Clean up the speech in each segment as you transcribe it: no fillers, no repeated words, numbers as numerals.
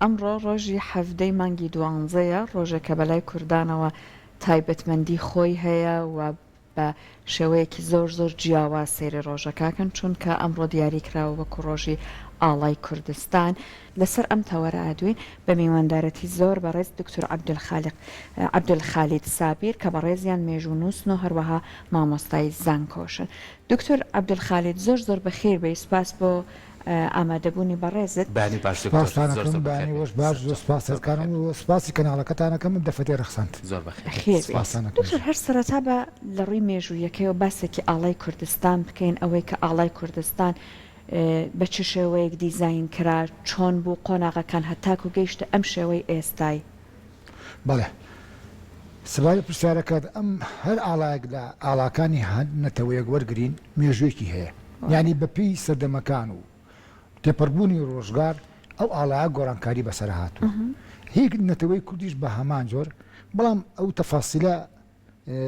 ئەمڕۆ ڕۆژی حەڤدەی مانگی دوانزەیە، ڕۆژێکە بەلای کوردانەوە تایبەتمەندی خۆی هەیە و بە شێوەیەکی زۆر زۆر جیاواز سەیری ڕۆژەکەکەن، چونکە ئەمڕۆ دیاری کراوە وەکو ڕۆژی ئاڵای کوردستان. لەسەر ئەم تەوەرە ئەدوێین بە میواندارەتی زۆر بەڕێز دکتور عەبدولخالق عەبدولخالید سابیر کە بەڕێزیان مێژوونووسن و هەروەها مامۆستای زانکۆشن. دکتۆر عەبدولخالید زۆر زۆر بەخێر بێی سوپاس بۆ ئامادەبوونی بەڕێزت. بەیانی باش دکتۆر سوپاستان زۆر ئەکەم زۆر بەخێر بەیانی بێی وەش باش سەر زۆر چاو سوپاست زۆر بەخێر ئەکەم بێی و سوپاسی کەناڵەکەتان ئەکەم ئەم دەرفەتەی ڕەخساند. زۆر بەخێر بێی بەخێر بێی. سوپاستان ئەکەم. دکتۆر هەر سەرەتا با لە ڕووی مێژوویەکەیەوە باسێکی ئاڵای کوردستان بکەین ئەوەی کە ئاڵای کوردستان بە چ شێوەیەک دیزاین کرا چۆن بوو قۆناغەکان هەتاکو گەیشتە ئەم شێوەی ئێستای؟ بەڵێ. سەبارەت بە پرسیارەکەت، ئەم هەر ئاڵایەک لە ئاڵاکانی هەر نەتەوەیەک وەرگرین مێژوویەکی هەیە. یانی بە پێی سەردەمەکان و تێپەڕبوونی ڕۆژگار ئەو ئاڵایە گۆڕانکاری بەسەرا هاتووە. هی نەتەوەی کوردیش بە هەمان جۆر، بەڵام ئەو تەفاسیلە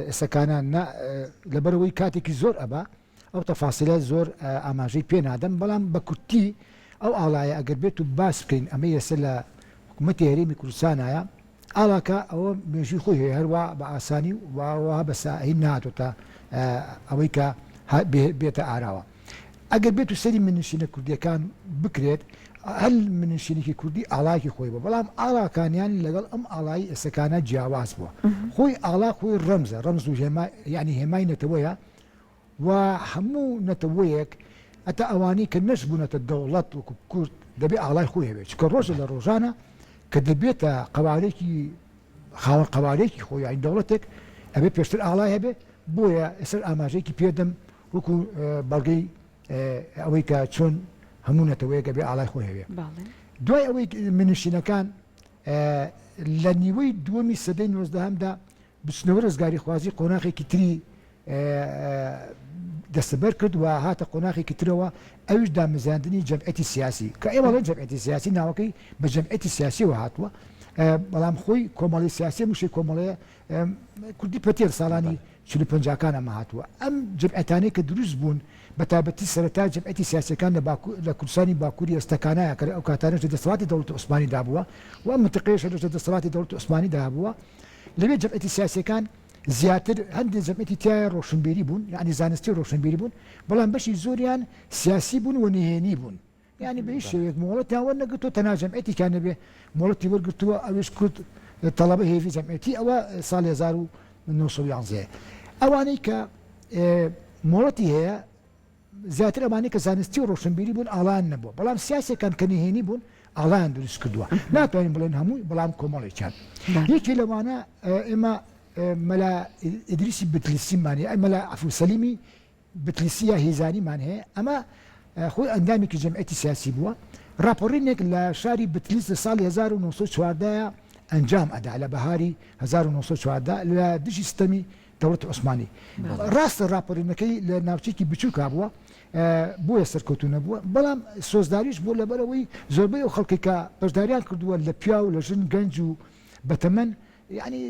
ئێستاکانە نا لەبەرئەوەی کاتێکی زۆر ئەبا ئەو تەفاسیلە زۆر ئاماژەی پێ نادەم، بەڵام بە کورتی ئەو ئاڵایە ئەگەر بێت و باس بکەین ئەمەی ئێستا لە حکوومەتی هەرێمی کوردستانایە ئاڵاکە ئەوە مێژووی خۆی هەیە هەروا بە ئاسانی و وا بە ساهی نهاتۆتە ئەوەی کە بێتە ئاراوە. ئەگەر بێت و سەری منشینە کوردیەکان بکرێت هەر منشینێکی کوردی ئاڵایەکی خۆی بووە بەڵام ئاڵاکانیان لەگەڵ ئەم ئاڵای ئێستەکانە جیاواز بووە خۆی ئاڵا خۆی ڕەمزە ڕەمز و هێما یعنی هێمای نەتەوەیە و هەموو نەتەوەیەک هەتا ئەوانەی کە نەشبوونەتە دەوڵەت وەکو کورد دەبێ ئاڵای خۆی هەبێت چونکە ڕۆژە لە ڕۆژانە کە دەبێتە قەوارێکی خاوەن قەوارێکی خۆی یانی دەوڵەتێک ئەبێ پێشتر ئاڵای هەبێ بۆیە ئێستا ئاماژەیەکی پێدەم وەکو بەڵگەی ئەوەی کە چۆن هەموو نەتەوەیەک ئەبێ ئاڵای خۆی هەبێ دوای ئەوەی منشینەکان لە نیوەی دووەمی سەدەی نۆزدەهەمدا بچنەوە ڕزگاریخوازی قۆناخێکی تری دەستەبەر کرد و هاتە قۆناخێکی ترەوە ئەویش دامەزراندنی جەمعیەتی سیاسی کە ئێمە ڵێن جەمعیەتی سیاسی ناوەکەی بە جەمعیەتی سیاسیەوە هاتووە بەڵام خۆی کۆمەڵی سیاسی مشی کۆمەڵەیە کوردی پەتێر ساڵانی چل و پەنجاکان ئەمە هاتووە ئەم جەمعیەتانەی کە دروست بوون بە تایبەتی سەرەتا جەمعیەتی سیاسیەکان لە باکوور لە کوردستانی باکووری ئێستاکانایە کە ئەو کاتانەش لە دەسەڵاتی دەوڵەتی عوسمانیدا بووە و ئەم منتیقەیەش لە دەسەڵاتی دەوڵەتی عوسمانیدا هەبووە لەوێ جەمعیەتی سیاسیەکان زیاتر هەندێ جەمعیەتی تیایە ڕۆشنبیری بوون یانی زانستی و ڕۆشنبیری بوون بەڵام بەشی زۆریان سیاسی بوون و نهێنی بوون یانی بە هیچ شێوەیەک مۆڵەتیان وەرنەگرتووە تەنها جەمعیەتێکیان نەبێ مۆڵەتی وەرگرتووە ئەویش کورد تەڵەبە هێڤی جەمعیەتی ئەوە ساڵی 1911 ئەوانەی کە مۆڵەتی هەیە زیاتر ئەمانەی کە زانستی و ڕۆشنبیری بوون ئاڵایان نەبووە، بەڵام سیاسیەکان کە نهێنی بوون ئاڵایان دروست کردووە، ناتوانین بڵێن هەمووی بەڵام کۆمەڵێکیان. یەکێ لەوانە ئێمە مەلا ئیدریسی بتلیسیمان هەیە، مەلا عەفو سەلیمی بتلیسی یا هیزانیمان هەیە، ئەمە خۆی ئەندامێکی جەمعیەتی سیاسی بووە، ڕاپەڕینێک لە شاری بتلیس لە ساڵی 1914 ئەنجام ئەدا لە بەهاری 1914 لە دژی ستەمی دەوڵەتی عوسمانی. ڕاستە ڕاپەڕینەکەی لە ناوچەیەکی بچووکا بووە، بۆیە سەرکەوتوو نەبووە، بەڵام سۆزداریش بووە لەبەرئەوەی زۆربەی ئەو خەڵکەی کە بەشداریان کردووە لە پیاو لە ژن گەنج و بەتەمەن یانی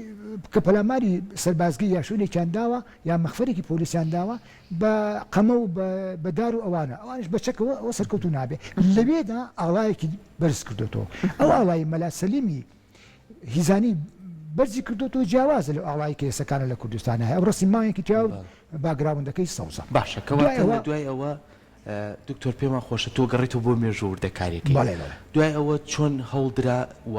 کە پەلاماری سەربازگەی یا شوێنێکیان داوە یا مەخفەرێکی پۆلیسیان داوە بە قەمە و بە دار و ئەوانە ئەوانیش بە چەکەوە ئەوە سەرکەوتوو نابێ لەوێدا ئاڵایەکی بەرز کردۆتەوە ئەو ئاڵای مەلا سەلیمی هیزانی بەرزی کردۆتەوە جیاوازە لەو ئاڵای کە ئێستەکانە لە کوردستانا هەیە ئەو ڕەسمی مانگێکی تیا و باکگراوندەکەی سەوزە. باشە دوای کەواتە ئەوە. لە دوای ئەوە دکتۆر پێمان خۆشە تۆ گەڕێیتەوە بۆ مێژوو وردەکاریەکەی بەڵێ بەڵێ. دوای ئەوە چۆن هەوڵدرا و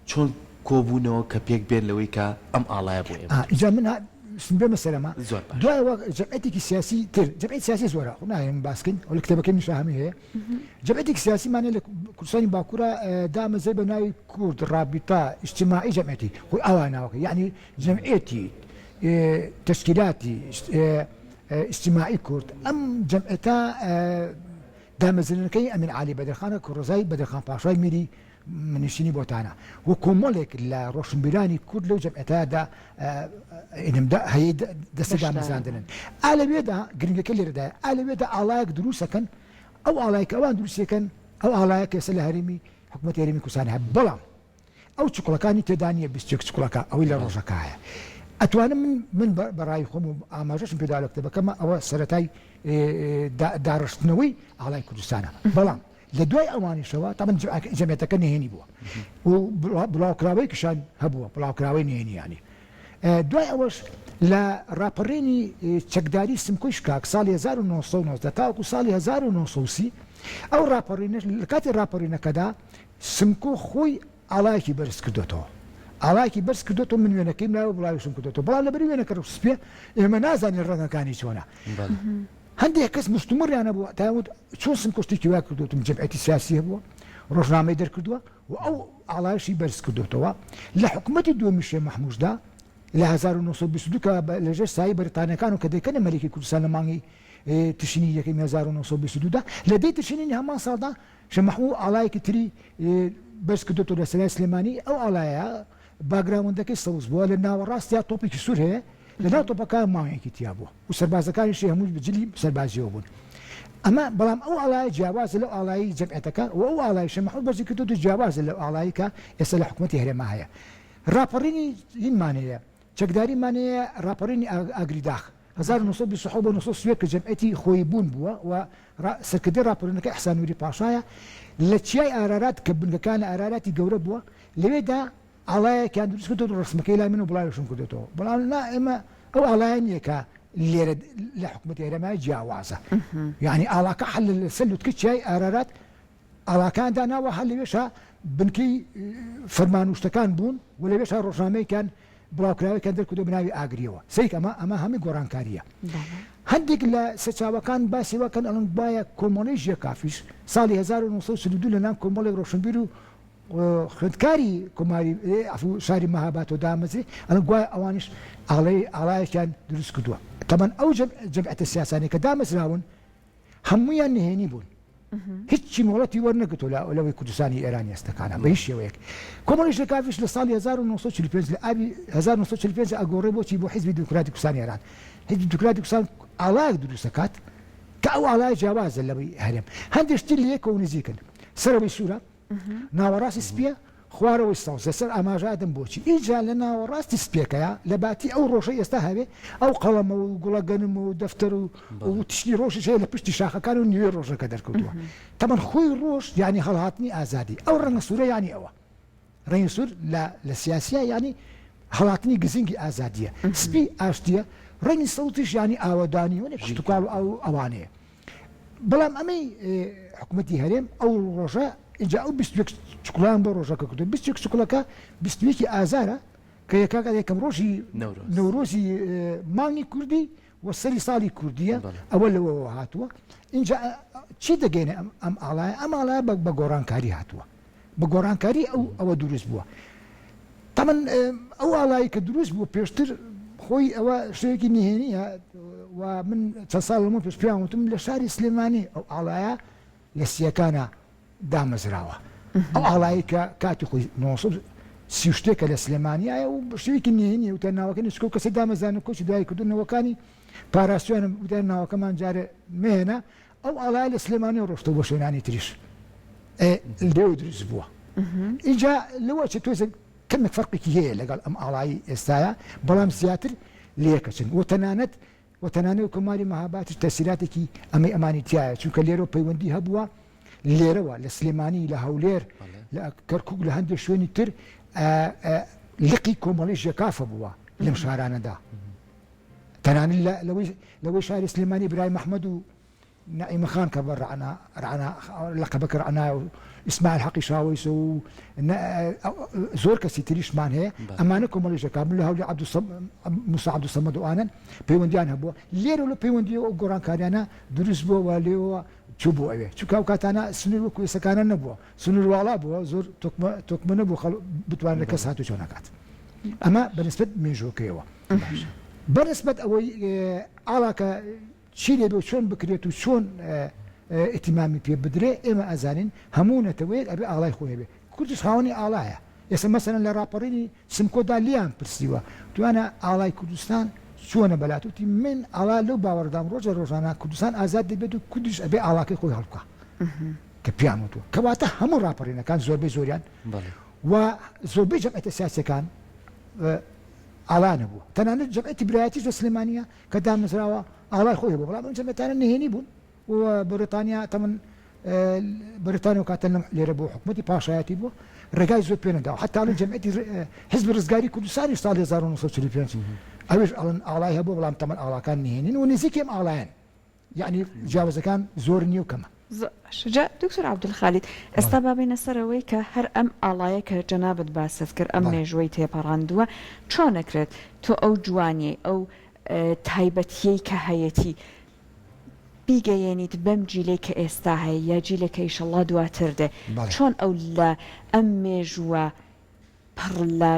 چۆن کۆبوونەوە کە پێک بێن لەوەی کە ئەم ئاڵایە بۆ ئێمە ئا دروست ئینجا بکەن؟ من ویستم بێمە سەر ئەمە زۆر باشە. دوای ئەوە جەمعیەتێکی سیاسی تر جەمعیەتی سیاسی زۆرە خۆ ناهێم باس کەین ئەو لە کتێبەکەی منیشا هەمووی هەیە جەمعیەتێکی سیاسیمان هەیە لە کوردستانی باکوورا دامەزرێ بە ناوی کورد ڕابیتە ئیجتیماعی جەمعیەتی خۆی ئاوا ناوەکەی یەعنی جەمعیەتی تەشکیلاتی ئیجتیماعی کورد ئەم جەمعیەتە دامەزرێنەکەی ئەمین عالی بەدرخانە کوڕەزای بەدرخان پاشای میری منشینی بۆتانە و کۆمەڵێک لە ڕۆشنبیرانی کورد لەو جەمعیەتەدا هەیە دەستە دامەزراندنن ئا لەوێدا گرنگەکە لێرەدایە ئا لەوێدا ئاڵایەک دروستەکەن ئەو ئاڵای کە ئەوان دروستیەکەن ئەو ئاڵایە کە ئێستا لە هەرێمی حکوومەتی هەرێمی کوردستان هەیە بەڵام ئەو چکڵەکانی تێدا نییە 21 چکڵەکە ئەوەی لە ڕۆژەکە هەیە ئەتوانم من من بەڕای خۆم و ئاماژەشم پێدا لە کتێبەکەمە ئەوە سەرەتای داڕشتنەوەی ئاڵای کوردستانە بەڵام. لە دوای ئەوانیشەوە تەبعەن جەمعیەتەکە نهێنی بووە و بڵاوکراوەیەکیشان هەبووە، بڵاوکراوەی نهێنی یانی. دوای ئەوەش لە ڕاپەڕینی چەکداری سمکۆی شکاک ساڵی 1990 تاوەکو ساڵی 1930 ئەو ڕاپەڕینەش لە کاتی ڕاپەڕینەکەدا سمکۆ خۆی ئاڵایەکی بەرز کردۆتەوە ئاڵایەکی بەرز کردۆتەوە من وێنەکەیم لایەوە بڵاویشم کردۆتەوە بەڵام لەبەری وێنەکە ڕوو سپیە ئێمە نازانین ڕەنگەکانی چۆنە هەندێک کەس مشتومڕیان هەبوو دەیان وت چۆن سمکۆ شتێکی وا کردووە جەمعیەتی سیاسی هەبووە ڕۆژنامەی دەرکردووە و ئەو ئاڵایشی بەرز کردۆتەوە لە حکوومەتی دووەمی شێخ مەحمووددا لە 1922 کە لەژێر سایەی بەریتانیەکان و کە دەیکەنە مەلیکی کوردستان لە مانگی تشرینی یەکەمی 1922 دا لە دەی تشرینی هەمان ساڵدا شێخ مەحموود ئاڵایەکی تری بەرز کردۆتەوە لە سەرای سلێمانی ئەو ئاڵایە باکگراوندەکەی سەوز بووە، لە ناوەڕاستیا تۆپێکی سوور هەیە، لە ناو تۆپەکە مانگێکی تیا بووە و سەربازەکانیشی هەمووی بە جلی سەربازییەوە بوون. ئەمە بەڵام ئەو ئاڵایە جیاوازە لەو ئاڵایەی جەمعیەتەکە و ئەو ئاڵای شێخ مەحموود بەرزی کردۆتەوە جیاوازە لەو ئاڵایەی کە ئێستا لە حکوومەتی هەرێما هەیە. ڕاپەڕینی هینمان هەیە، چەکداریمان هەیە، ڕاپەڕینی ئاگری داخ 1927 بۆ 1931 کە جەمعیەتی خۆیبوون بووە و سەرکردەی ڕاپەڕینەکە ئیحسان نووری پاشایە لە چیای ئارارات کە بنکەکان لە ئاراراتی گەورە بووە لەوێدا ئاڵایەکیان دروست کردووە ڕسمەکەی لای من و بڵاویشم کردوێتەوە بەڵام نا ئێمە ئەو ئاڵایە نییە کە لێرە لە حکوومەتی هەرێمە جیاوازە یعنی ئاڵاکە حل لەسەر لوتکە چیای ئارارات ئاڵاکان داناوە هەر لەوێشا بنکەی فەرمان و شتەکان بوون و لەوێشا ڕۆژنامەیەکیان بڵاوکراوەیەکیان دەرکردووە بە ناوی ئاگریەوە سەیرکە ئەمە ئەمە هەمووی گۆڕانکارییە هەندێک لە سەرچاوەکان باسی وا کەن ئەڵێن گوایە کۆمەڵەی ژێکافیش ساڵی 1942 لە ناو کۆمەڵێک ڕۆشنبیر و خوێندکاری کۆماری عەفو شاری مەهاباتەوە دامەزرێ ئەڵێن گوایە ئەوانیش ئاڵەی ئاڵایەکیان دروست کردووە تەبەن ئەو جەمعیەتە سیاسانەی کە دامەزراون هەموویان نهێنی بوون هیچی مۆڵەتی وەرنەگرتووە لە لەوەی کوردستانی ئێران ئێستەکانە بە هیچ شێوەیەک. کۆمەڵی ژێکافیش لە ساڵی 1945 لە ئابی 1945 ئەگۆڕێ بۆ چی بۆ حیزبی دیموکراتی کوردستانی ئێران. حیزبی دیموکراتی کوردستان ئاڵایەک دروست دەکات کە ئەو ئاڵایە جیاوازە لەوەی هەرێم. هەندێک شتی لە یەکەوە نزیکن. سەرەوەی سوورە، ناوەڕاستی سپیە، خوارەوەی سەوز لەسەر ئاماژە ئەدەم بۆچی ئینجا لە ناوەڕاستی سپیەکەیا لە باتی ئەو ڕۆژەی ئێستا هەوێ ئەو قەڵەمە و گوڵە گەنم و دەفتەر و و تشتی ڕۆژیش هەیە لە پشتی شاخەکان و نیوەی ڕۆژەکە دەرکەوتووە تەمەن خۆی ڕۆژ یانی هەڵهاتنی ئازادی ئەو ڕەنگە سوورە یانی ئەوە ڕەنگی سوور لە لە سیاسیا یانی هەڵاتنی گزینگی ئازادیە سپی ئاشتیە ڕەنگی سەوزیش یانی ئاوەدانی و کشتوکاڵ و ئەو ئەوانەیە بەڵام ئەمەی حکومەتی هەرێم ئەو ڕۆژە ئینجا ئەو 21 چکڵیان بۆ ڕۆژەکە کردو 21 چکڵەکە 21 ئازارە کە یەکاکە یەکەم ڕۆژی نەورۆزی مانگی کوردی و سەری ساڵی کوردیە ئەوە لەوەوە هاتووە اینجا چی دەگەێنێ ئەم ئاڵایە ئەم ئاڵایە بە گۆڕانکاری هاتووە بە گۆڕانکاری ئەو ئەوە دروست بووە. تەمەن ئەو ئاڵایەی کە دروست بوو پێشتر خۆی ئەوە شتێکی نهێنیە و من چەند ساڵ لەمەو پێش پێیان وتم لە شاری سلێمانی ئەو ئاڵایە لە سیەکانە دامەزراوە ئەو ئاڵایەی کە کاتی خۆی 930 شتێکە لە سلێمانیایە و شتێکی نهێنی وتە ناوەکەی نووسکە و کەسە دامەزرانە کۆچی دوایی کردو نەوەکانی پاراستویانە وتیان ناوەکەمان جارێ مەهێنە ئەو ئاڵایە لە سلێمانیەوە ڕۆشتەوە بۆ شوێنانی تریش لێوە دروست بووە ئینجا لەوە چ تۆزێک کەمێک فەرقێکی هەیە لەگەڵ ئەم ئاڵایی ئێستاە بەڵام زیاتر لەیەکەچن و تەنانەت و تەنانەت کۆماری مەهاباتیش تەسیراتێکی ئەمەی ئەمانی تایە چونکە لێرەوە پەیوەندی هەبووە لێرەوە لە سلێمانی لە هەولێر لە کەرکک لە هەندێک شوێنی تر لقی کۆمەڵی ژێکافە بووە لەم شارانەدا تەنانەت لە لەوەی لەوەی شاری سلێمانی برایم ئەحمەد و نەعیمە خان کە بە ڕەعنا ڕەعنا لەقەبەکە ڕەعنا و ئیسماعیل حەقی شاوەیس و زۆر کەسی تریشمان هەیە ئەمانە کۆمەڵی ژەکا من لە هەولی موسا عەبدولسەمەد و ئانەن پەیوەندیان هەبووە لێرە لە پەیوەندی ئەو گۆڕانکاریانە دروست بووە و لێوە چوو بۆ ئەوێ چونکە ئەو کاتانە سنوور وەکو ئێستەکانە نەبووە سنوور واڵا بووە زۆر تۆکمە تۆکمە نەبوو خەڵک بتوانێت کەس هاتوچۆ نەکات ئەمە بەنسبەت مێژووەکەیەوە بەنسبەت ئەوەی ئاڵاکە چی لێ بێ و چۆن بکرێت و چۆن ئیتیمامی پێ بدرێ ئێمە ئەزانین هەموو نەتەوەیەک ئەبێ ئاڵای خۆی هەبێ کوردیش خاوەنی ئاڵایە ئێستا مەسەلەن لە ڕاپەڕینی سمکۆدا لێیان پرسیوە توانە ئاڵای کوردستان چۆنە بەلات وتی من ئاڵا لەو باوەڕدام ڕۆژێ ڕۆژانە کوردستان ئازاد دەبێت و کوردیش ئەبێ ئاڵاکەی خۆی هەڵبکا کە پێیان وتووە کەواتە هەموو ڕاپەڕینەکان زۆربەی زۆریان و زۆربەی جەمعیەتە سیاسیەکان ئاڵا نەبووە تەنانەت جەمعیەتی برایەتیش لە سلێمانیە کە دامەزراوە ئاڵای خۆی هەبوو بەڵام ئەم جەمعیەتانە نهێنی بوون و بەریتانیا تەمەن. بەریتانیا و کاتە لێرە بۆ حکوومەتی پاشایەتی بوو ڕێگای زۆر پێ نەداوە حتا ئەڵێن جەمعیەتی حزبی ڕزگاری کوردستانیش ساڵی 1945 ئەویش ئەڵێن ئاڵای هەبوو بەڵام تەمەن ئاڵاکان نهێنین و نزیکی ئەم ئاڵایەن یعنی جیاوازەکان زۆر نییە و کەمە. زۆر باشە جا دکتۆر عەبدولخالید ئێستا با بێینە سەر ئەوەی کە هەر ئەم ئاڵایە کە جەنابت باست کرد ئەم مێژووەی تێپەڕاندووە چۆن ئەکرێت تۆ ئەو جوانیەی ئەو تایبەتیەی کە هەیەتی بیگەیەنیت بەم جیلەی کە ئێستا هەیە یا جیلێک کە ئیشەڵا دواتر دێ چۆن ئەو لە ئەم مێژووە پڕ لە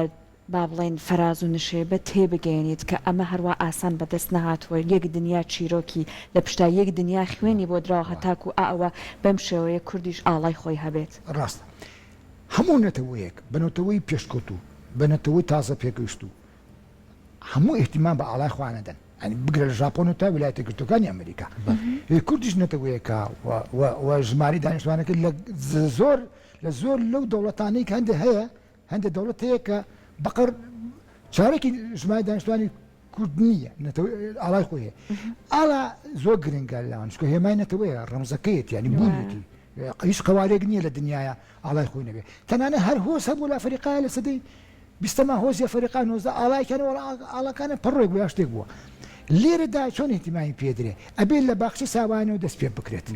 با بڵێین فەراز و نشێبە تێبگەیەنیت کە ئەمە هەروا ئاسان بەدەست نەهاتووە یەک دنیا چیرۆکی لە پشتا یەک دنیا خوێنی بۆ دراوە هەتاکوو ئاوا بەم شێوەیە کوردیش ئاڵای خۆی هەبێت. ڕاستە هەموو نەتەوەیەک بە نەتەوەی پێشکەوتوو بە نەتەوەی تازە پێگەیشتوو هەموو ئیهتیمام بە ئاڵای خۆیان ئەدەن یانی بگرە لە ژاپۆن و تا ویلایەتە یەکگرتووەکانی ئەمریکا کوردیش نەتەوەیەکە و ژمارەی دانیشتوانەکەی لە زۆر لە زۆر لەو دەوڵەتانەی کە هەندێک هەیە هەندێک دەوڵەت هەیە کە بەقەر چارەکی ژمارەی دانیشتوانی کورد نییە نەتەوە ئاڵای خۆی هەیە ئاڵا زۆر گرنگە لەوان چونکە هێمای نەتەوەیە ڕەمزەکەیەتی یانی بوونیەتی هیچ قەوارێک نییە لە دنیاە ئاڵای خۆی نەبێ تەنانە هەر هۆز هەبوو لە ئەفریقا لە سەدەی بیستەما هۆزی ئەفریقا 19 ئاڵایەکیان وەڵا ئاڵاکانە پەڕۆیەک بوو یا شتێک بووە لێرەدا چۆن ئیهتیمامی پێدرێ ئەبێ لە باخچەی ساوایانەوە دەست پێ بکرێت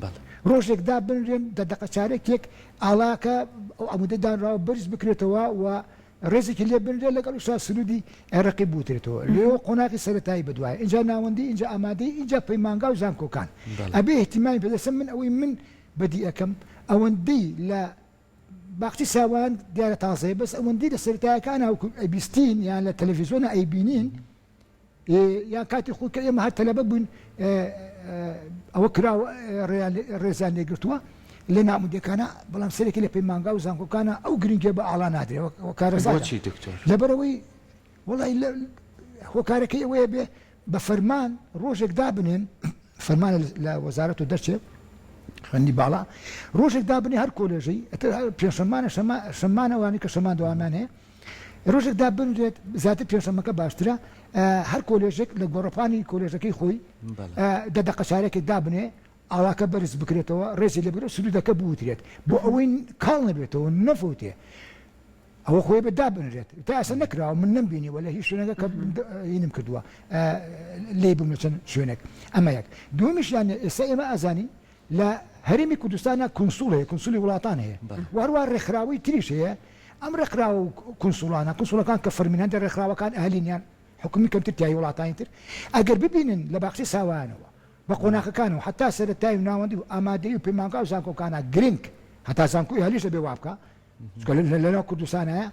ڕۆژێک دابنرێن دە دەقە چارەکێک ئاڵاکە ئەو عەمودە دانراوە بەرز بکرێتەوە و ڕێزێکی لێ بنرێت لەگەڵیشا سرودی عێراقی بوترێتەوە لێوە قۆناغی سەرەتایی بەدوایە ئینجا ناوەندی ئینجا ئامادەیی ئینجا پەیمانگا و زانکۆکان ئەبێ ئیهتیمامی پێ دەسم من ئەوەی من بەدی ئەکەم ئەوەندەی لە باخچەی ساوایان دیارە تازەیە بەس ئەوەندەی لە سەرەتایەکانا وەکو ئەیبیستین یان لە تەلەفیزیۆنا ئەیبینین یان کاتی خۆی کە ئێمە هەر تەلەبە بووین ئەوە کراوە ڕێزیان لێگرتووە لە نامودەکانە بەڵام سەرێکی لە پەیمانگا و زانکۆکانە ئەو گرنگیە بە ئاڵا نادرێ کارەساتە دکتۆر لەبەرەوەی وەڵی هۆکارەکەی ئەوەیە بێ بە فەرمان ڕۆژێک دابنێن فەرمانە لە وەزارەت و دەرچێ خوێندنی باڵا ڕۆژێک دابنێ هەر کۆلێژەی پێنجشەممانە شەممانە وانی کە شەمان دەوامیان هەیە ڕۆژێک دابنرێت زیاتر پێنجشەممەکە باشترە هەر کۆلێژێک لە گۆڕەپانی کۆلێژەکەی خۆی دە دەقە چارێکێک دابنێ ئاڵاکە بەرز بکرێتەوە ڕێزی لێ بگرێت سرودەکە بوترێت بۆ ئەوەی کاڵ نەبێتەوە نەفەوتێ ئەوە خۆی بە دابنرێت تا ئێستا نەکراوە من نەمبینیوە لە هیچ شوێنەکە کە هینم کردووە لێی بووم لە چەند شوێنێک ئەمە یەک دووەمیشیان ئێستا ئێمە ئازانین لە هەرێمی کوردستانە کونسوڵ هەیە کونسولی وڵاتان هەیە و هەروە ڕێکخراوەی تریش هەیە ئەم ڕێکخراوە و کونسوڵانە کونسوڵەکان کە فەرمین هەندێک ڕێکخراوەکان ئەهلینیان حکومی کەمتر تایی وڵاتانی تر ئەگەر ببینن لە باخچەی ساوایانەوە بە قۆناخەکان و حتا سەرەتایی و ناوەندی و ئامادەیی و پەیمانگا و زانکۆکانە گرنگ هەتا زانکۆی هەلیش دەبێ وابکە چونکە لەناو کوردستانایە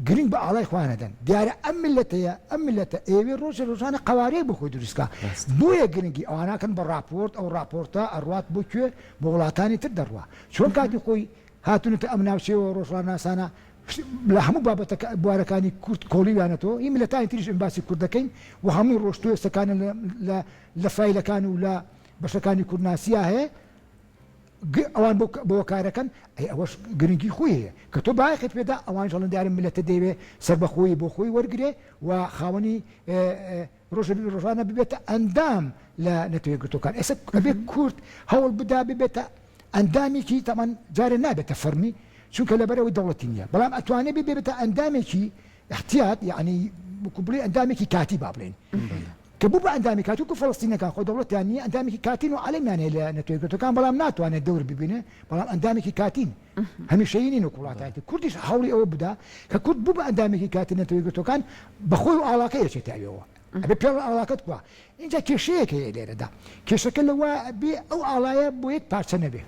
گرنگ بە ئاڵای خۆیان ئەدەن دیارە ئەم میللەتەیە ئەم میللەتە ئەیەوێ ڕۆژێ ڕۆژانە قەوارەیەک بۆ خۆی دروست کا بۆیە گرنگی ئەواناکەن بە ڕاپۆرت ئەو ڕاپۆرتە ئەڕوات بۆ کوێ بۆ وڵاتانی تر دەڕوا چۆن کاتی خۆی هاتونەتە ئەم ناوچەیەوە ڕۆژهەڵاتناسانە لە هەموو بابەتەکە بوارەکانی کورد کۆڵیویانەتەوە هی میللەتانی تریش ئێمە باسی کورد دەکەین و هەمووی ڕۆشتووە ئێستەکانە لە لە فایلەکان و لە بەشەکانی کوردناسیا هەیە ئەوان بەوە کارەکەن ئەی ئەوەش گرنگی خۆی هەیە کە تۆ بایەخت پێدا ئەوانیش ئەڵێن دیارە میللەتە دەیەوێ سەربەخۆیی بۆ خۆی وەرگرێ و خاوەنی ڕۆژە ڕۆژانە ببێتە ئەندام لە نەتەوە یەکگرتووەکان ئێستا ئەبێ کورد هەوڵ بدا ببێتە ئەندامێکی تەمان جارێ نابێتە فەرمی چونکە لەبەرەوەی دەوڵەتی نییە بەڵام ئەتوانێ ببێتە ئەندامێکی احتیاط یعنی وەکو بڵێ ئەندامێکی کاتی با بڵێین کە بوو بە ئەندامی کاتی وەکو فەڵەستینەکان خۆ دەوڵەتیان نییە ئەندامێکی کاتین و عەلەمیان هەیە لە نەتەوە یەکگرتووەکان بەڵام ناتوانێت دەور ببینێ بەڵام ئەندامێکی کاتین هەمیشەیی نین وەکو وڵاتانی تر کوردیش هەوڵی ئەوە بدا کە کورد بوو بە ئەندامێکی کاتی نەتەوە یەکگرتووەکان بە خۆی و ئاڵاکەی ئەچێتە ئەوێوە ئەبێ پێڵ ئاڵاکەت کوا ئینجا کێشەیەک هەیە لێرەدا کێشەکە لەوە ئەبێ ئەو ئاڵایە بۆ یەک پارچە نەبێ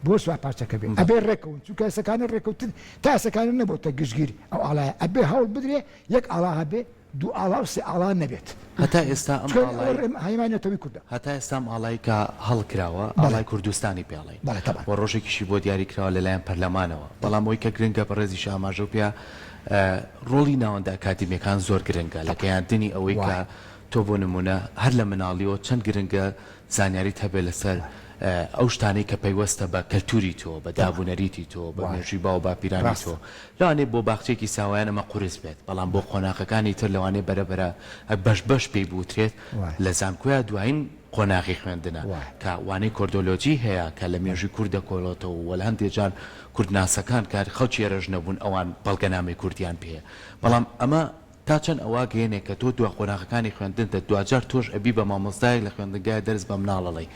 بۆ سوار پارچەکە بێ ئەبێ ڕێکەون چونکە ئێسەکانە ڕێکەوتن تا ئێسەکانە نەبۆتە گشتگیر ئەو ئاڵایە ئەبێ هەوڵ بدرێ یەک ئاڵا هەبێ دوو ئاڵا و سێ ئاڵا نەبێت. هەتا ئێستا ئەم چونکە ئەوە ئاڵای. هەیمای نەتەوەی کوردە. هەتا ئێستا ئەم ئاڵای کە هەڵکراوە بەڵێ. ئاڵای کوردستانی پێ ئەڵێین بەڵێ تەبعەن. و ڕۆژێکیشی بۆ دیاری کراوە لە لایەن پەرلەمانەوە بەڵام ئەوەی کە گرنگە بەڕێزیش ئاماژەو پێ ڕۆڵی ناوەندە ئەکادیمیەکان زۆر گرنگە لە تەبعەن. گەیاندنی ئەوەی کە وایە. تۆ بۆ نموونە هەر لە مناڵیەوە چەند گرنگە زانیاریت هەبێ لەسەر ئەو شتانەی کە پەیوەستە بە کەلتوری تۆ، بە داب و نەریتی تۆ، بە مێژووی باو و باپیرانی تۆ. لەوانەیە بۆ باخچەیەکی ساوایان ئەمە قورس بێت، بەڵام بۆ قۆناغەکانی تر لەوانەیە بەرە بەرە بەش بەش پێی بوترێت. لە زانکۆیا دوایین. قۆناغی خوێندنە کە وانەی کوردۆلۆجی هەیە کە لە مێژووی کورد دەکۆڵێتەوە و لە هەندێ جار کوردناسەکان کە خەڵکی ئێرەش نەبوون ئەوان بەڵگەنامەی کوردیان پێیە بەڵام ئەمە تا چەند ئەوە گەیەنێ کە تۆ دوا قۆناغەکانی خوێندنتە دواجار تۆش ئەبی بە مامۆستایەک لە خوێندنگایە دەرس بە مناڵ ئەڵێی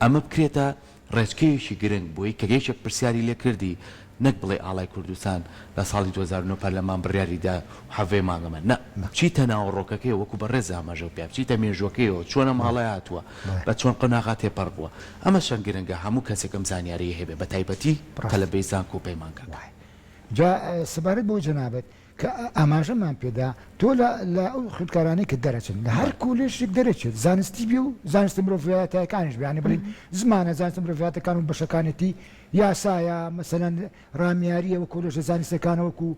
ئەمە بکرێتە ڕێچکەیەکی گرنگ بۆی کە یەکێک پرسیاری لێ کردی نەک بڵێی ئاڵای کوردستان لە ساڵی 2009 پەرلەمان بڕیاری دا و حەڤەی مانگ ئەمە نا بچیتە ناوەڕۆکەکەیەوە وەکو بەڕێز ئاماژەو پیا بچیتە مێژووەکەیەوە چۆن ئەم ئاڵای هاتووە بە چۆن قۆناغا تێپەڕ بووە ئەمە چەند گرنگە هەموو کەسێک ئەم زانیاریەی هەبێ بە تایبەتی تەلەبەی زانکۆ و پەیمانگاکان. جا سەبارەت بەوەی جەنابت کە ئاماژەمان پێدا تۆ لە لە ئەو خوێندکارانەی کە دەرەچن لە هەر کۆلێژێک دەرەچێت زانستی بێ و زانستە مرۆڤایەتەکانیش بێ یانی بڵێین زمانە زانستە مرۆڤایەتەکان و بەشەکانێتی یاسایە مەسەلەن ڕامیارییە و کۆلێژە زانستەکانە وەکو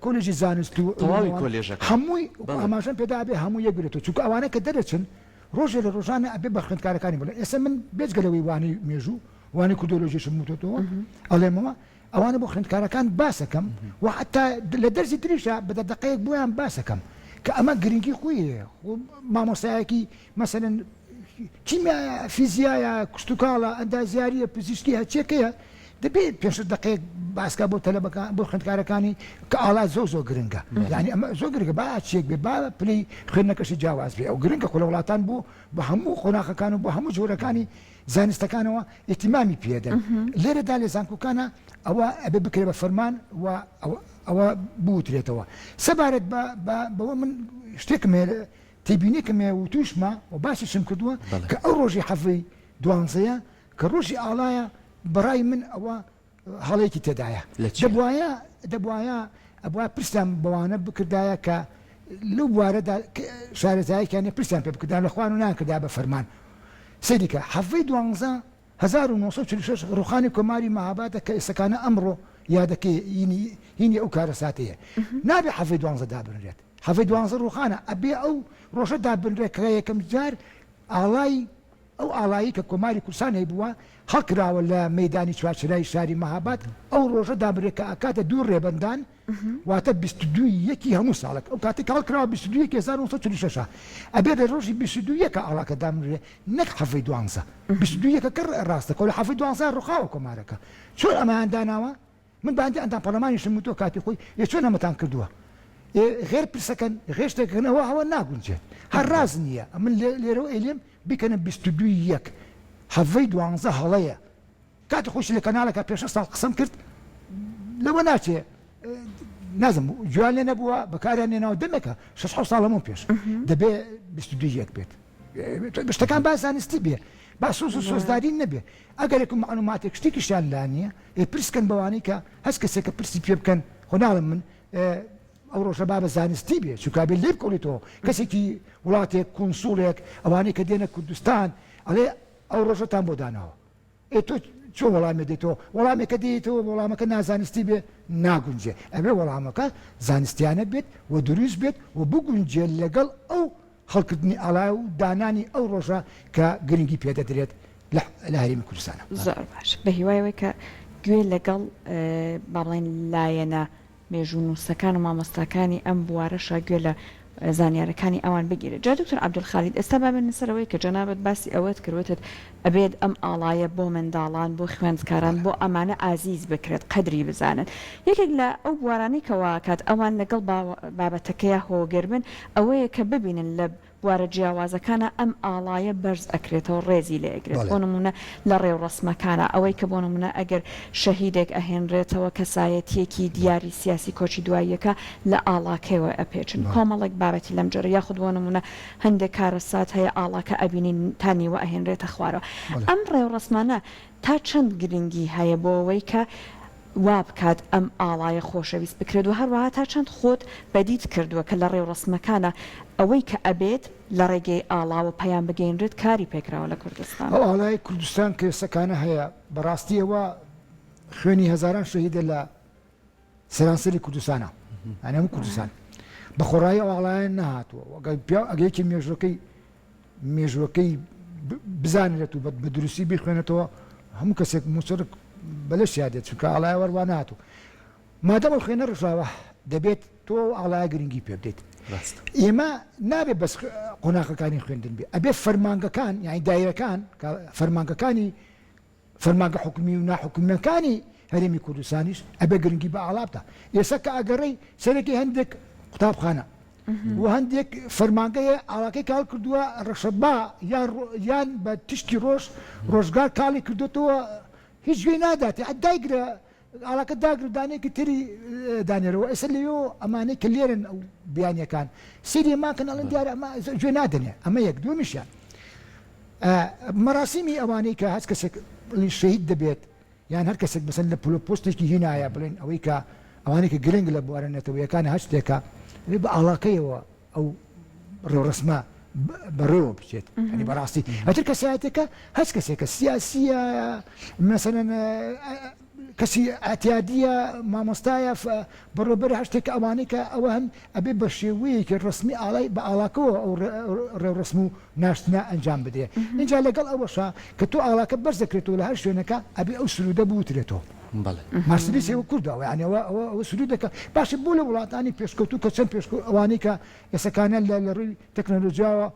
کۆلێژی زانست و تەواوی کۆلێژەکان هەمووی ئاماژەم پێدا ئەبێ هەموو یەک بگرێتەوە چونکە ئەوانە کە دەرەچن ڕۆژێ لە ڕۆژانە ئەبێ بە خوێندکارەکانی بڵێن ئێستا من بێجگە لەوەی وانەی مێژوو وانەی کوردۆلۆژیشم وتۆتەوە ئەڵێمەوە ئەوانە بۆ خوێندکارەکان باسەکەم و حەتا لە دەرسی تریشا بە دەقەیەک بۆیان باسەکەم کە ئەمە گرنگی خۆی هەیە خۆ مامۆستایەکی مەسەلەن کیمیایە فیزیایە کشتوکاڵە ئەندازیاریە پزیشکی هەرچیەکەیە دەبێ پێش دقەیەک باسکە بۆ تەلەبەکان بۆ خوێندکارەکانی کە ئاڵا زۆر زۆر گرنگە یعنی ئەمە زۆر گرنگە با چێک بێ با پلەی خوێندنەکەشی جیاواز بێ ئەو گرنگە خۆ لە وڵاتان بۆ بە هەموو قۆناخەکان و بۆ هەموو جۆرەکانی زانستەکانەوە ئیهتیمامی پێدەن لێرەدا لە زانکۆکانە ئەوە ئەبێ بکرێ بە فەرمان و ئەوە بوترێتەوە سەبارەت بەوە من شتێکم هەیە تێبینێکم هەیە و تووشمە و باسیشم کردووە کە ئەو ڕۆژی حەڤەی دوانزەیە کە ڕۆژی ئاڵایە بەڕای من ئەوە هەڵەیەکی تێدایە دەبوایە دەبوایە ئەبوا پرسیان بەوانە بکردایە کە لەو بوارەدا شارەزایەکیان نیە پرسیان پێ بکردان لە خوان و نانکردا بە فەرمان سەیری کە حەڤەی دوانزە 1946 ڕوخانی کۆماری مەهابادە کە ئێستەکانە ئەمڕۆ یادەکەی هینی هینی ئەو کارەساتەیە نابێ حەڤەی دوانزە دابنرێت حەڤەی دوانزە ڕوخانە ئەبێ ئەو ڕۆژە دابنرێت کە یەکەم جار ئاڵای ئەو ئاڵایەی کە کۆماری کوردستان هەیبووە هەڵکراوە لە مەیدانی چوارچرای شاری مەهاباد، ئەو ڕۆژە دابنرێت کە ئەکاتە دوو ڕێبەندان واتە 22 ی یەکی هەموو ساڵێک، ئەو کاتەی کە هەڵکراوە 22 یەکی 1946 ە، ئەبێت لە ڕۆژی 22 یەکە ئاڵاکە دابنرێت نەک حەڤەی دوانزە، 22 یەکەکە ڕاستە کە لە حەڤەی دوانزە ڕوخاوە کۆمارەکە، چۆن ئەمەیان داناوە؟ من بە هەندێ ئەندام پەرلەمانیشم وتووە کاتی خۆی ئێ چۆن ئەمەتان کردووە؟ ئێ غێر پرسەکەن غێر شتێکەکەن ئەوە ئەوە ناگونجێت هەر ڕاست نییە ئەمن لێرەوە ئەیلێم بیکەنە 22 یەک حەڤەی دوانزە هەڵەیە کاتی خۆشی لە کەناڵێکا پێش ساڵ قسەم کرد لەوە ناچێ نازم گوێیان لێ نەبووە بەکاریان نێناوە دەمێکە شەش حەوت ساڵ لەمەو پێش دەبێ 22 یەک بێت شتەکان با زانستی بێ با سۆز و سۆزداری نەبێ ئەگەرێک معلوماتێک شتێکیشیان لا نییە ئێ پرس کەن بەوانەی کە هەچ کەسێک کە پرسی پێ بکەن خۆ ناڵێم من ئەو ڕۆژە با بە زانستی بێ چونکە بێ لێ بکۆڵیتەوە کەسێکی وڵاتێک کونسوڵێک ئەوانەی کە دێنە کوردستان ئەڵێ ئەو ڕۆژەتان بۆ داناوە ئێ تۆ چۆن وەڵامێ دەیتەوە وەڵامێکە دێیتەوە وەڵامەکە نازانستی بێ ناگونجێ ئەبێ وەڵامەکە زانستیانە بێت و دروست بێت و بگونجێ لەگەڵ ئەو هەڵکردنی ئاڵا و دانانی ئەو ڕۆژە کە گرنگی پێدەدرێت لە هەرێمی کوردستانە. زۆر باش بە هیوای ئەوەی کە گوێ لەگەڵ با بڵێین لایەنە مێژوونووسەکان و مامۆستاکانی ئەم بوارەشا گوێ لە زانیارەکانی ئەوان بگیرێت. جا دکتۆر عەبدولخالید ئێستا با بێینە سەر ئەوەی کە جەنابت باسی ئەوەت کرد وتت ئەبێت ئەم ئاڵایە بۆ منداڵان بۆ خوێندکاران بۆ ئەمانە ئازیز بکرێت قەدری بزانن یەکێک لە ئەو بوارانەی کە واکات ئەوان لەگەڵ بابەتەکەیا هۆگر بن ئەوەیە کە ببینن لە بوارە جیاوازەکانا ئەم ئاڵایە بەرز ئەکرێتەوە ڕێزی لێ ئەگرێت بۆ نموونە لە ڕێوڕەسمەکانا ئەوەی کە بۆ نموونە ئەگەر شەهیدێک ئەهێنرێتەوە کەسایەتییەکی دیاری سیاسی کۆچی دواییەکە لە ئاڵاکەیەوە ئەپێچن کۆمەڵێک بابەتی لەم جۆرە یاخود بۆ نموونە هەندێک کارەسات هەیە ئاڵاکە ئەبینین تا نیوە ئەهێنرێتە خوارەوە ئەم ڕێوڕەسمانە تا چەند گرنگی هەیە بۆ ئەوەی کە وا بکات ئەم ئاڵایە خۆشەویست بکرێت و هەروەها تا چەند خۆت بەدیت کردووە کە لە ڕێوڕەسمەکانا ئەوەی کە ئەبێت لە ڕێگەی ئاڵاوە پەیام بگەینرێت کاری پێکراوە لە کوردستان؟ ئەو ئاڵای کوردستان کە ئێستاکانە هەیە بەڕاستی ئەوە خوێنی هەزاران شەهیدە لە سەرانسەری کوردستانە یانی هەموو کوردستان بە خۆڕایی ئەو ئاڵایە نەهاتووە ئەگەر پیاو ئەگەر یەکێ مێژوەکەی مێژوەکەی بزانرێت و بە دروستی بیخوێنێتەوە هەموو کەسێک موچڕک بەلەشیا دێت چونکە ئاڵایە وەروا نەهاتوو مادەم ئەو خوێنە ڕژاوە. دەبێت تۆ ئەو ئاڵایە گرنگی پێ بدەیت. ئێمە نابێت بەس قۆناغەکانی خوێندن بێ، ئەبێ فەرمانگەکان یانی دایرەکان کە فەرمانگەکانی فەرمانگە حکومی و ناحکومیەکانی هەرێمی کوردستانیش ئەبێ گرنگی بە ئاڵا بدا. ئێستا کە ئەگەڕێی سەرەکی هەندێک قوتابخانە و هەندێک فەرمانگە هەیە ئاڵاکەی کاڵ کردووە ڕەشەبا یان یان بە تشتی ڕۆژ ڕۆژگار کاڵی کردوێتەوە هیچ گوێی ناداتێ دایگرە ئاڵاکە داگر و دانەیەکی تری دانێرەوە ئێستا لەوێ ئەمانەی کە لێرن ئەو بیانیەکان سەیری ماکەن ئەڵێن دیارە ئەمە گوێ نادەنێ ئەمە یەک دووەمیشیان مەراسیمی ئەوانەی کە هەچ کەسێک بڵێن شەهید دەبێت یان هەر کەسێک بەسەر لە پلو پۆستێکی هینایە بڵێن ئەوەی کە ئەوانەی کە گرنگ لە بوارە نەتەوەیەکان هەر شتێکە بە ئاڵاکەیەوە ئەو ڕێوڕەسمە بەڕێوە بچێت یانی بەڕاستی ئەتر کەسایەتێکە هەچ کەسێکە سیاسیە مەسەلەن کەسی ئەتیادیە مامۆستایە بەڕێوبەر هەر شتێک ئەوانەی کە ئەوە هەن ئەبێ بە شێوەیەکی ڕسمی ئاڵای بە ئاڵاکەوە ئەو ڕێوڕسم و ناشتنە ئەنجام بدرێ اینجا لەگەڵ ئەوەشا کە تۆ ئاڵاکە بەرز دەکرێتەوە لە هەر شوێنەکە ئەبێ ئەو سرودە بوترێتەوە. بەڵێ. مارسیدیس ئێوە کوردە ئەوە یانی ئەوە ئەوە ئەوە سرودێکە باشە بۆ لە وڵاتانی پێشکەوتوو کە چەند پێشکەوت ئەوانەی کە ئێسەکانە لە لە ڕووی تەکنەلۆجیاوە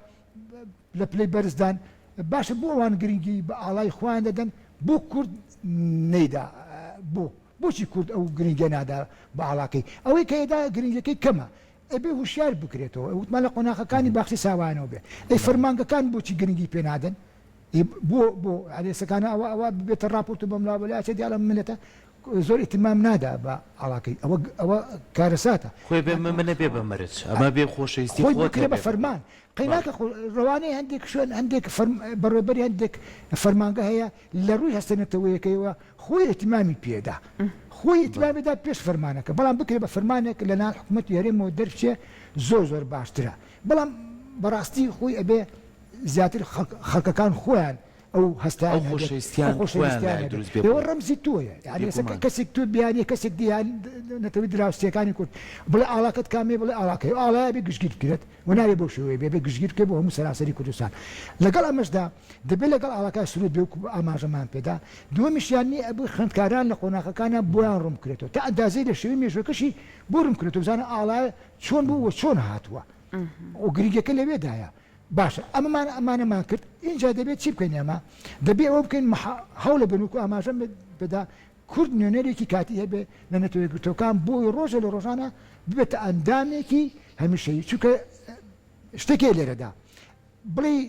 لە پلەی بەرزدان باشە بۆ ئەوان گرنگی بە ئاڵای خۆیان دەدەن بۆ کورد نەیدا بۆ بۆچی کورد ئەو گرنگیە نادا بە ئاڵاکەی ئەوەی کە ئێدا گرنگیەکەی کەمە ئەبێ هوشیار بکرێتەوە وتمان لە قۆناخەکانی باخچەی ساوایانەوە بێ ئەی فەرمانگەکان بۆچی گرنگی پێ نادەن بۆ بۆ ئەرێسەکانە ئەوە ئەوە ببێتە ڕاپۆرت و بەملا بەلا چێ دیارە ملەتە زۆر ئیتمام نادا بە ئاڵاکەی ئەوە ئەوە کارەساتە. خۆی بێ مە نەبێ بە مەرج ئەمە بێ خۆشەویستی خۆی بکرێ بە فەرمان قەیناکە خۆ ڕەوانەی هەندێک شوێن هەندێک بەڕێوەبەری هەندێک فەرمانگە هەیە لە ڕووی هەستە نەتەوەیەکەیەوە خۆی ئیتمامی پێدا خۆی ئیتمامی دا پێش فەرمانەکە بەڵام بکرێ بە فەرمانێک لە لایەن حکوومەتی هەرێمەوە دەربچێ زۆر زۆر باشترە بەڵام بەڕاستی خۆی ئەبێ زیاتر خەڵکەکان خۆیان ئەو هەستیان خۆشەویستیان خۆیان دروست بێ ئەوە ڕەمزی تۆیە یعنی ئێستا کەسێک تۆ بیانیە کەسێک دیان نەتەوەی دراوسێکانی کورد بڵێ ئاڵاکەت کامێ بڵێ ئاڵاکەی ئاڵایە بێ گشتگیر بکرێت و نابێ بەو شێوەیە بێ بێ گشتگیر بکرێت بۆ هەموو سەراسەری کوردستان لەگەڵ ئەمەشدا دەبێ لەگەڵ ئاڵاکە سرود بێ و ئاماژەمان پێدا دووەمیشیان نییە ئەبوو خوێندکاران لە قۆناخەکانە بۆیان ڕوون بکرێتەوە تا ئەندازەی لە شێوەی مێژوەکەشی بۆ ڕوون بکرێتەوە بزانە ئاڵایە چۆن بوو و چۆن هاتووە و گرنگەکە لەوێدایە باشە ئەمەمان ئەمانەمان کرد ئینجا دەبێت چی بکەین ئێمە دەبێ ئەوە بکەین هەوڵە بن وەکو ئاماژەم پێدا کورد نوێنەرێکی کاتی هەبێ لە نەتەوە یەکگرتووەکان بۆی ڕۆژێ لە ڕۆژانە ببێتە ئەندامێکی هەمیشەیی چونکە شتێک هەیە لێرەدا بڵێی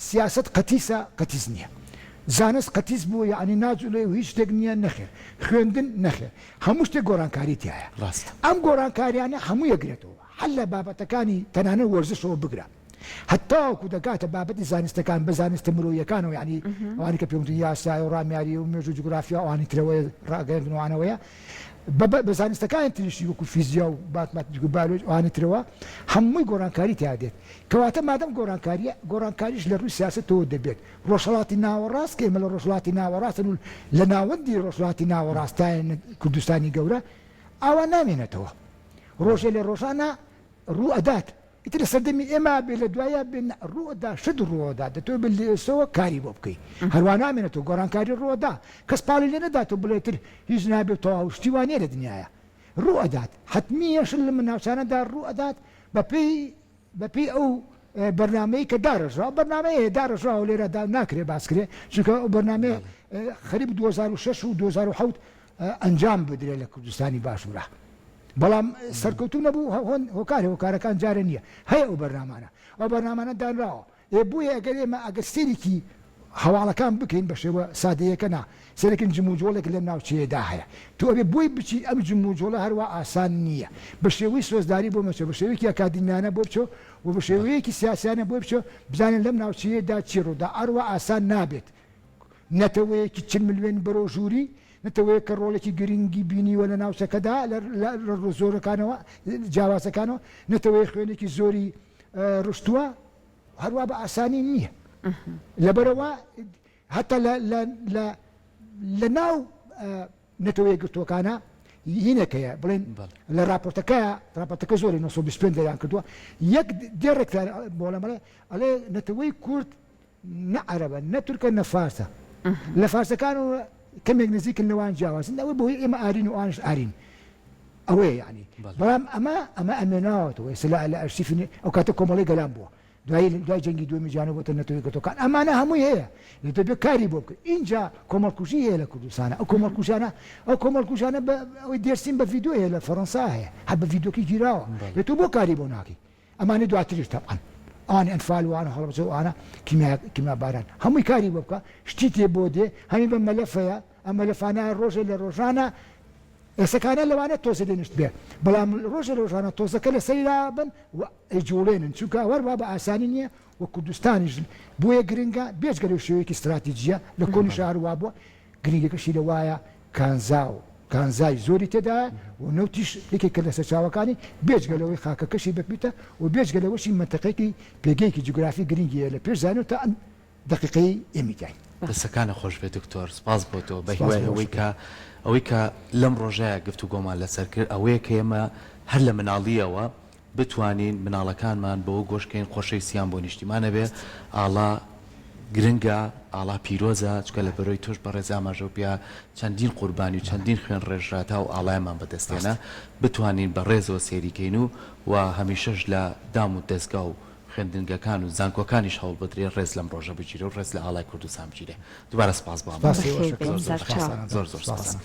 سیاسەت قەتیسە قەتیس نییە زانست قەتیس بوو یعنی ناجوڵێ و هیچ شتێک نییە نەخێر خوێندن نەخێر هەموو شتێک گۆڕانکاری تایە ڕاستە ئەم گۆڕانکاریانە هەموو یەگرێتەوە هەر لە بابەتەکانی تەنانەت وەرزشەوە بگرە هەتاوەکو دەگاتە بابەتی زانستەکان بە زانستە مرۆییەکانەوە یانی ئەوانەی کە پێوتن یاسایە و ڕامیاری و مێژوو جوگرافیا و ئەوانی ترەوەیە ڕاگەیاندن و ئەوانەوەیە بە زانستەکانی تریشی وەکو فیزیا و ماتماتیک و بایۆلۆجی ئەوانی ترەوە هەمووی گۆڕانکاری تیا دێت کەواتە مادەم گۆڕانکاریە گۆڕانکاریش لە ڕووی سیاسەتەوە دەبێت ڕۆژهەڵاتی ناوەڕاست کە ئێمە لە ڕۆژهەڵاتی ناوەڕاستن و لە ناوەندی ڕۆژهەڵاتی ناوەڕاستاین کوردستانی گەورە ئاوا نامێنێتەوە ڕۆژێ لە ڕۆژانە ڕوو ئەدات ئیتر لە سەردەمی ئێمە بێ لە دوایە بێ ڕوو ئەدا شت ڕوو ئەدا دەتۆ بێ لە ئێستەوە کاری بۆ بکەی هەروا نامێنێتەوە گۆڕانکاری ڕوو ئەدا کەس پاڵی لێ نەداتەوە بڵێ تر هیچ نابێ و تەواو شتی وا نییە لە دنیایا ڕوو ئەدات حەتمییە شت لەم ناوچانەدا ڕوو ئەدات بەپێی بەپێی ئەو بەرنامەی کە داڕێژراوە بەرنامەیە هەیە داڕێژراوە لێرە دا ناکرێ باس کرێ چونکە ئەو بەرنامەیە خەریک 2006 و 2007 ئەنجام بدرێ لە کوردستانی باشوورا بەڵام سەرکەوتوو نەبوو هۆن هۆکاری هۆکارەکان جارە نییە هەیە ئەو بەرنامانە ئەو بەرنامانە دانراوە ئێ بۆیە ئەگەر ئێمە ئەگەر سەیرێکی هەواڵەکان بکەین بە شێوە سادەیەکە نا سەیرەکەین جموجۆڵێک لەم ناوچەیەدا هەیە تۆ ئەبێ بۆی بچی ئەم جموجۆڵە هەروا ئاسان نییە بە شێوەی سۆزداری بۆ مەچۆ بە شێوەیەکی ئەکادیمیانە بۆ بچۆ و بە شێوەیەکی سیاسیانە بۆی بچۆ بزانین لەم ناوچەیەدا چی ڕوودا ئەروا ئاسان نابێت نەتەوەیەکی 40 ملیۆن بەرەو ژووری نەتەوەیەک کە ڕۆڵێکی گرنگی بینیوە لە ناوچەکەدا لە ڕووە زۆرەکانەوە جیاوازەکانەوە نەتەوەیە خوێنێکی زۆری ڕشتووە هەروا بە ئاسانی نییە لەبەرەوە هەتا لە ناو نەتەوە یەکگرتووەکانە هینێک هەیە بڵێن لە راپۆرتەکە راپۆرتەکە زۆری 925 دەریان کردووە یەک دێڕێک بۆڵە ئەڵێ نەتەوەی کورد نە عەرەبە نە تورکە نە فارسە لە فارسەکان و کەمێک نزیکن لەوان جیاوازن ئەوە بۆی ئێمە ئارین و ئەوانش ئارین. ئەوەیە یەعنی بەڵام ئەمە ئەمە ئەمێناوەتەوە ئێستا لە لە ئەرشیفی ئەو کاتە کۆمەڵی گەلان بووە دوایی دوای جەنگی دووەمی جیهانی بۆتە نەتەوە یەکگرتووەکان ئەمانە هەمووی هەیە لە دەبێت کاری بۆ بکەن ئینجا کۆمەڵکوژی هەیە لە کوردستانە ئەو کۆمەڵکوژانە ئەو کۆمەڵکوژانە بە ئەوەی دێرسیم بە ڤیدیۆ هەیە لە فەرەنسا هەیە هەر بە ڤیدیۆکەی گیراوە لە تۆ بۆ کاری بۆ ناکەی ئەمانەی دواتریش تەبعەن ئەوانی ئەنفال و ئەوانە هەڵەبجە و ئەوانە کیمیا کیمیا باران هەمووی کاری بۆ بکە شتی تێ بۆ دێ هەمی بە مەلەفەیە ئەم مەلەفانە ڕۆژێ لە ڕۆژانە ئێسەکانە لەوانە تۆزێ لێ نشت بێ بەڵام ڕۆژێ لە ڕۆژانە تۆزەکە لە سەری بن و ئەیجوڵێنن چونکە وەر وا بە ئاسانی نییە و کوردستانیش بۆیە گرنگە بێجگە لەو شێوەیەکی ستراتیجیە لە کۆنیشا هەر وا بووە گرنگەکەشی لە وایە کانزا و کانزای زۆری تێدایە و نەوتیش یەکێکە لە سەرچاوەکانی، بێجگە لەوەی خاکەکەشی بەپیتە و بێجگە لەوەشی مەنتەقەیەکی پێگەیەکی جوگرافی گرنگی هەیە لە پێش زانین تا ئەم دەقیقەیەی ئێمەی تیاین. دەستەکانت خۆش بێت دکتۆر، سپاس بۆ تۆ، بە هیوای ئەوەی کە ئەوەی کە لەم ڕۆژەیا گفتوگۆمان لەسەر کرد ئەوەیە کە ئێمە هەر لە مناڵییەوە بتوانین مناڵەکانمان بەوە گۆش کەین خۆشەویستیان بۆ نیشتیمان هەبێ ئاڵا گرنگە ئاڵا پیرۆزە چونکە لە بەرۆی تۆش بەڕێز ئاماژەو پیا چەندین قوربانی و چەندین خوێن ڕێژرا تا ئەو ئاڵایەمان بەدەست هێنا بتوانین بە ڕێزەوە سەیری کەین و و هەمیشەش لە دام و دەزگا و خوێندنگەکان و زانکۆکانیش هەوڵ بدرێ ڕێز لەم ڕۆژە بگیرێ و ڕێز لە ئاڵای کوردستان بگیرێ دوبارە سپاس بۆ سپاس ئامادەبوونت ئێوەش زۆر زۆر بەخێر بێن زۆر زۆر سپاس.